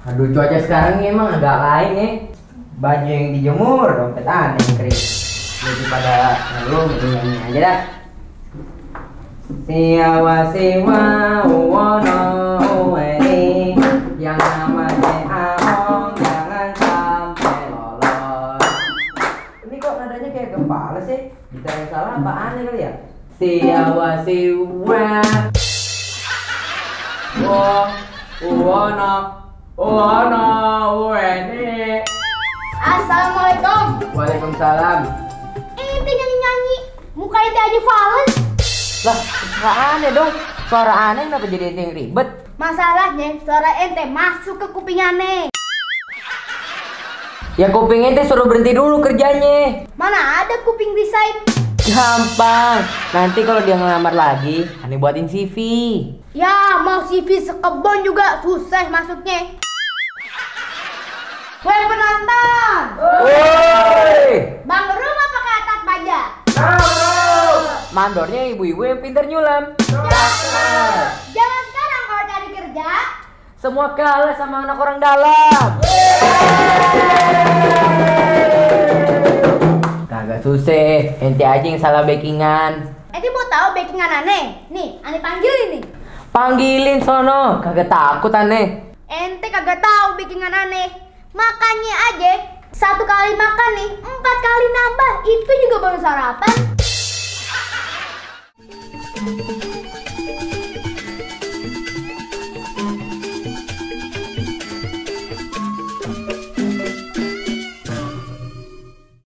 Aduh, cuaca sekarang ini emang agak lain ya. Baju yang dijemur, dompet aneh yang kering. Jadi pada lalu nyanyi aja dah. Siawa siwa wono weni, yang namanya Ahong jangan sampai lolos. Ini kok nadanya kayak kepala sih? Kita yang salah apa aneh kali ya? Siawa siwa wono weni. Assalamualaikum. Waalaikumsalam. Ente nyanyi-nyanyi, muka ente aja fals. Lah, suara aneh dong. Suara aneh kenapa jadi ente yang ribet? Masalahnya suara ente masuk ke kuping aneh. Ya kuping ente suruh berhenti dulu kerjanya. Mana ada kuping desain? Gampang. Nanti kalau dia ngelamar lagi, aneh buatin CV. Ya mau CV sekebon juga susah masuknya. Woi penonton, Woi, bang rumah pakai atas baja. mandornya ibu-ibu yang pintar nyulam. Jangan sekarang kalau cari kerja. Semua kalah sama anak orang dalam. Kagak susah, ente aja yang salah backingan. Ente mau tahu backingan aneh? Nih, aneh panggilin nih. Panggilin sono, kagak takut aneh. Ente kagak tahu backingan aneh. Makannya aja 1 kali makan nih 4 kali nambah, itu juga baru sarapan.